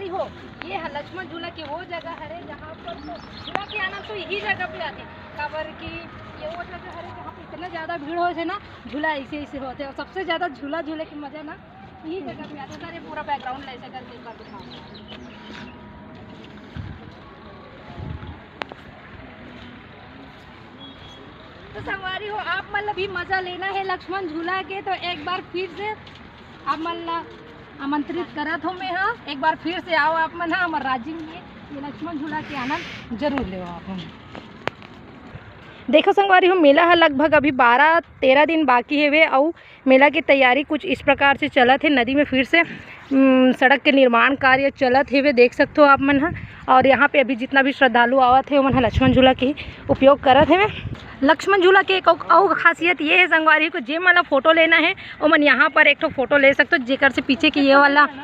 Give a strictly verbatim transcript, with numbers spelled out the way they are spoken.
हो, ये ह लक्ष्मण झूला के वो जगह हरे, जहाँ पर तो झूला के आनंद तो यही जगह पे आथे, काबर कि ये वो जगह हरे, जहाँ पे इतना ज़्यादा भीड़ होथे ना, झूला ऐसे ऐसे होथे, और सबसे ज़्यादा झूला झूले के मज़ा ना यही जगह पे आथे। सर, ये पूरा बैकग्राउंड ला ऐसे करके एक बार दिखाओ। तो संगवारी हो, आप मन ला भी मजा लेना है लक्ष्मण झूला के, तो एक बार फिर से आप मन ला आमंत्रित करत हो मैं, हाँ, एक बार फिर से आओ आप मन, हाँ, हमर राजिम में ये लक्ष्मण झूला के आनंद जरूर लेव आप मन। देखो संगवारी हो, मेला ह लगभग अभी बारह तेरह दिन बाकी हेवे, अउ मेला की तैयारी कुछ इस प्रकार से चलत हे। नदी में फिर से, उम, सड़क के निर्माण कार्य चलत हेवे, देख सकते हो आप मन ह। और यहाँ पे अभी जितना भी श्रद्धालु आवत हे, ओमन ह लक्ष्मण झूला के ही उपयोग करत हेवे। लक्ष्मण झूला के एक अउ, अउ खासियत ये है संगवारी को, जे मन ला फोटो लेना है, ओमन यहाँ पर एक ठो फोटो ले सकते हो, जेकर से पीछे की ये वाला